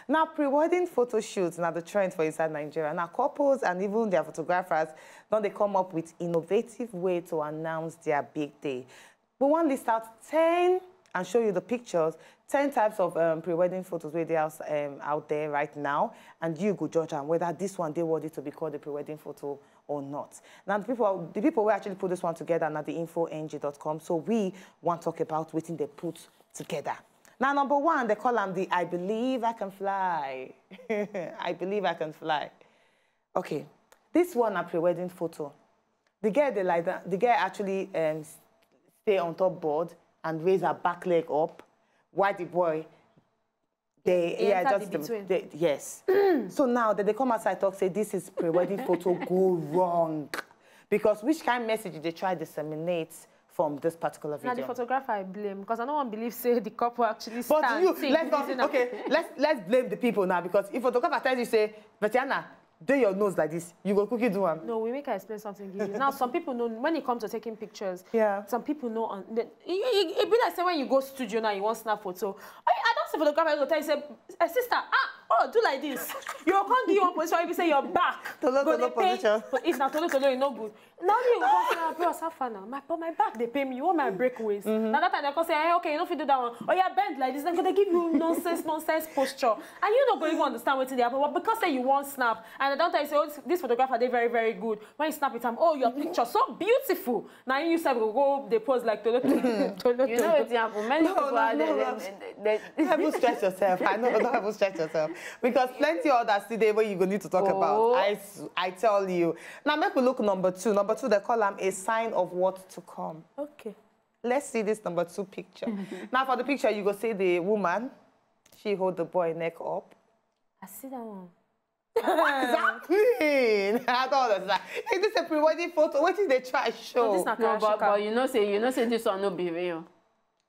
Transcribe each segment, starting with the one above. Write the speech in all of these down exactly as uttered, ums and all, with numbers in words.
Now, pre-wedding photo shoots na the trend for inside Nigeria. Now, couples and even their photographers don dey come up with innovative way to announce their big day. We wan list out ten and show you the pictures, ten types of um, pre-wedding photos wey dey out, um, out there right now, and you go judge am whether this one dey worthy to be called a pre-wedding photo or not. Now, the people, the people wey actually put this one together na the info N G dot com. So we wan talk about wetin they put together. Now, number one, they call am the I Believe I Can Fly. I Believe I Can Fly. Okay, this one na pre-wedding photo. The girl dey like that. The girl actually um, stay on top board and raise her back leg up, while the boy dey, He yeah, entered just the between. Dey, yes. So now that they come outside talk say this is pre-wedding photo go wrong, because which kind message they try disseminate from this particular Na the video? Photographer I blame, because I no wan believe say the couple actually But stand. you, Think let's not, reason am. Okay, let's let's blame the people now, because if photographer tells you say, "Vatiana, do your nose like this," you go quickly do am. No, we make I explain something give you. Now, some people know when it comes to taking pictures. Yeah. Some people know on. They, it, it, it be like say when you go studio now, you wan snap photo. I, I don see photographer go tell you say, "Eh, sister, ah, oh, do like this." You go come give you one position, you say your back. Tolo, go tolo dey pain. position. But if na tolo tolo, e no good. Now you go come say, "Ah, bros, how far now? My, but my back dey pain me. You want my break waist?" Now that time they come say, "Eh, okay, you no fit do that one. Oh yeah, bend like this." Then go dey give you nonsense, nonsense posture, and you no go even understand wetin dey happen. But because say you wan snap, and I don tell you say, "Oh, this, this photographer dey very, very good." When you snap with am, "Oh, your picture so beautiful." Now you sef go go dey pose like tolo tolo. Tolo You know tolo. Wetin happen? Many No, people no, are no, there. No. They, they, Don't even stress yourself. I know, don't even stress yourself, because plenty others today wey you go need to talk Oh. about. I, s- I tell you. Now make we look number two. Number two, they call am a sign of what to come. Okay. Let's see this number two picture. Now for the picture, you go see the woman. She hold the boy neck up. I see that one. What is happening? I don't understand. Is this a pre-wedding photo? What is they try show? No, this na No, but, Karashika. But you know say, you know say this one no be real.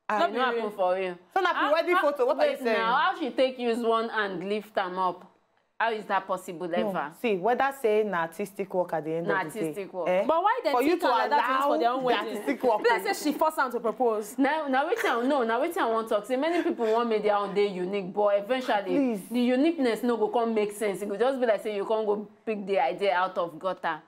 Ah, E Not no be happen for real. So na pre-wedding How- photo. What are you Wait saying? Now, how she take use one hand lift am up? How is that possible ever? See, whether say na artistic work at the end Na of the day. Artistic work. Eh? But why they For you think to like that allow for their own the wedding? Artistic work. Be like say she force am to propose. Now, now wetin I, no, now wetin I wan talk say many people wan make their own day unique, but eventually Please. The uniqueness no go come make sense. E go just be like say you come go pick the idea out of gutter.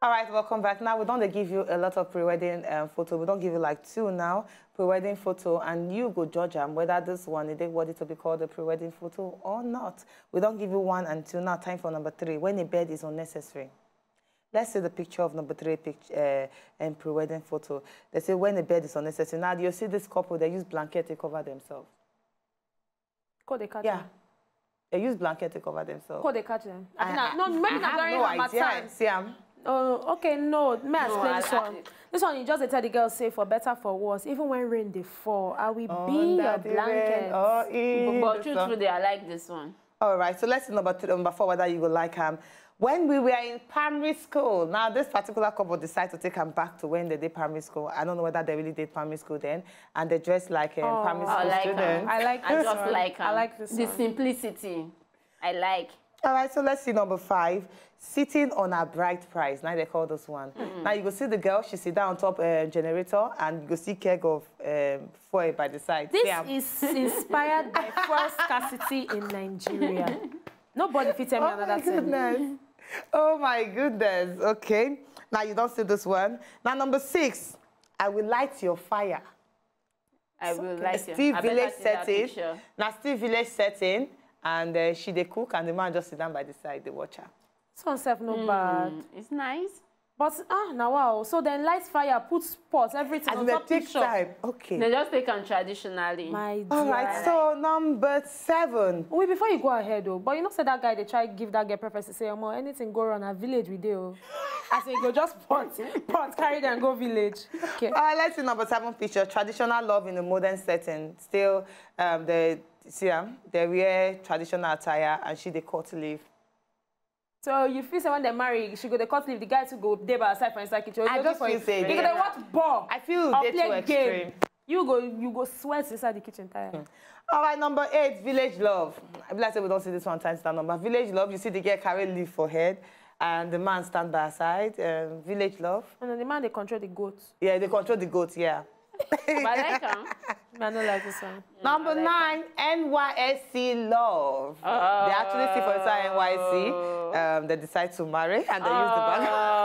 All right, welcome back. Now we don't give you a lot of pre-wedding um, photo. We don't give you like two now pre-wedding photo, and you go judge them whether this one is worthy to be called a pre-wedding photo or not. We don't give you one and two. Now time for number three. When a bed is unnecessary. Let's see the picture of number three picture uh, and pre-wedding photo. They say when a bed is unnecessary. Now you see this couple, they use blanket to cover themselves. Cold they catch Yeah, them. They use blanket to cover themselves. Cold they catch them. I, think I, no, maybe I na have during no Harmattan. Idea. See, I'm, Oh, okay, no. May I No, explain I- this one? This one you just dey tell the girl say for better for worse, even when rain dey fall, I will be your Under the blanket. rain or in But the true, sun. True, they, I like this one. All right, so let's see number three, number four, whether you will like him. When we were in primary school, now this particular couple decide to take him back to when they did primary school. I don't know whether they really did primary school then, and they dressed like um, Oh. primary I school like students. Am. I like I this just one. Like I am. Like this The one. Simplicity. I like. All right, so let's see number five. Sitting on a bride price. Now they call this one. Now you go see the girl. She sit down on top uh, generator, and you go see keg of um, fuel by the side. This See am? Is inspired by fuel scarcity in Nigeria. Nobody fit tell me Oh my another thing. Goodness. Oh my goodness. Okay. Now you don't see this one. Now number six. I will light your fire. I will like it. Still I better village see that setting. Picture. Now still village setting, and uh, she dey cook, and the man just sit down by the side, dey watch her. This one self no bad. Mm, it's nice. But ah, now wow. So then light fire, put pot, everything And on they top take picture. Time. Okay. They just take am traditionally. My dear. All right. So number seven. Wait, before you go ahead, though, but you know, say that guy they try give that girl prophecy, say, "Omo, anything go wrong at village we dey." Oh. I say, "Go just pot, pot, carry them, go village." Okay. Uh, let's see number seven picture. Traditional love in a modern setting. Still, um, the see, um, they wear traditional attire, and she dey cut leaf. So you feel say when they marry, she go dey cut leaf, the guy too go dey by her side for inside kitchen. I Looking just for feel you. say You they- go dey watch ball. I feel Or they play too game. Extreme. You go, you go sweat inside the kitchen tire. All right, number eight, Village Love. I be like say we don't see this one times that number. Village Love, you see the girl carry leaf for head, and the man stand by her side. Um, Village Love. And then the man they control the goats. Yeah, they control the goats. Yeah. But I like am. I don't like this one. Number nine, N Y S C Love. They actually see for inside N Y S C. Um, they decide to marry and they use the bag.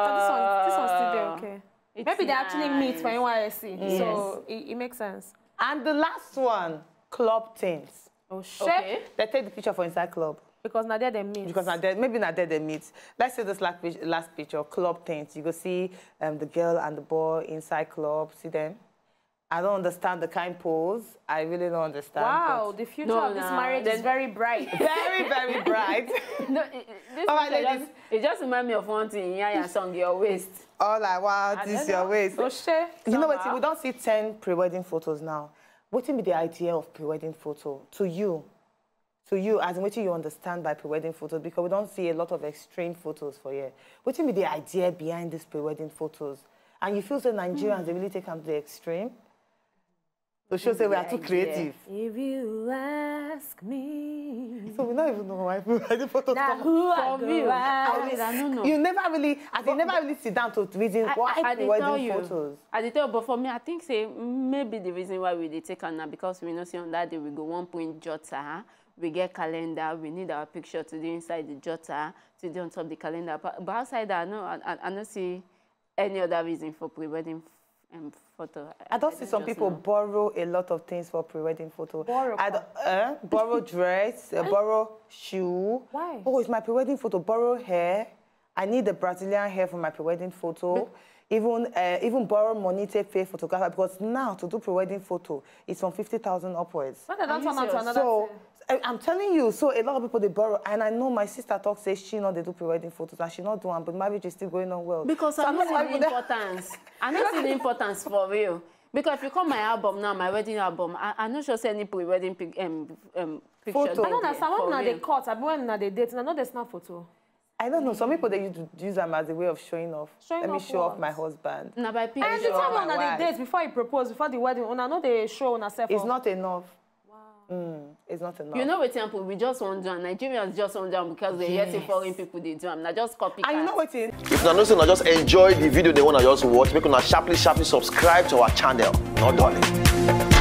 But this one, this one's still there, okay. It's Maybe they actually meet nice. for N Y S C, so it, it makes sense. And the last one, club things. Oh shit! Okay. They take the picture for inside club. Because now there they meet. Because na there, maybe na there they meet. Let's see this last, pic- last picture, club things. You go see um, the girl and the boy inside club. See them. I don't understand the kind pose. I really don't understand. Wow, but the future No, of this nah, marriage is then- very bright. Very, very bright. No, it, it- this All right, picture ladies. Just, it just remind me of one thing. Yaya song, your waist. All I want I is don't your know. waist. Oh shit! You know what? Somehow. We don't see ten pre-wedding photos now. What be the idea of pre-wedding photo to you? To you, as in what you understand by pre-wedding photos, because we don't see a lot of extreme photos for here. What be the idea behind these pre-wedding photos? And you feel say Nigerians they really take them to the extreme? To show say we are too The idea. Creative. If you ask me, So we don't even know why pre-wedding photos now come. who I For go real, ask? for real, I don't know. You never really, as you never really sit down to reason I, why I, I dey tell pre-wedding you. Photos. I dey tell, but for me, I think say maybe the reason why we dey take am na because we know say on that day we go one print jotter, we get calendar, we need our picture to dey inside the jotter, to dey on top the calendar. But, but outside that, no, I, I, I no see any other reason for pre-wedding um, photo. I don't see some just people know. Borrow a lot of things for pre-wedding photo. Borrow I don't, uh, borrow dress, uh, borrow shoe. Why? Oh, it's my pre-wedding photo. Borrow hair. I need the Brazilian hair for my pre-wedding photo. Even uh, even borrow money to pay photographer, because now to do pre-wedding photo it's from fifty thousand upwards. When they don't Are you turn out to serious? another So thing. I- I'm telling you, so a lot of people they borrow, and I know my sister talks says she not they do pre-wedding photos, and she not do one, but marriage is still going on well. Because So I I'm no not see why the would I- importance. I no see the importance for real. Because if you come my album now, my wedding album, I, I no sure say any pre-wedding pic, um, um, picture. Photo. I don't understand when For una dey real. Cut, I mean when una dey date, una no dey snap photo. I don't know. Some people they use, use them as a way of showing off. Showing Let me off show off what? My husband. Na by And the picture. time my when una wife. Dey date before he propose, before the wedding, una no dey show una self. It's Off. Not enough. Mm, it's not enough. You know wetin happen? We just wan do am. Nigerians just wan do am because they hear say Yes. Foreign people dey do am. Na just copy. And you know what? If una know say una just enjoy the video they wanna just watch, make una sharply sharply subscribe to our channel. No darling.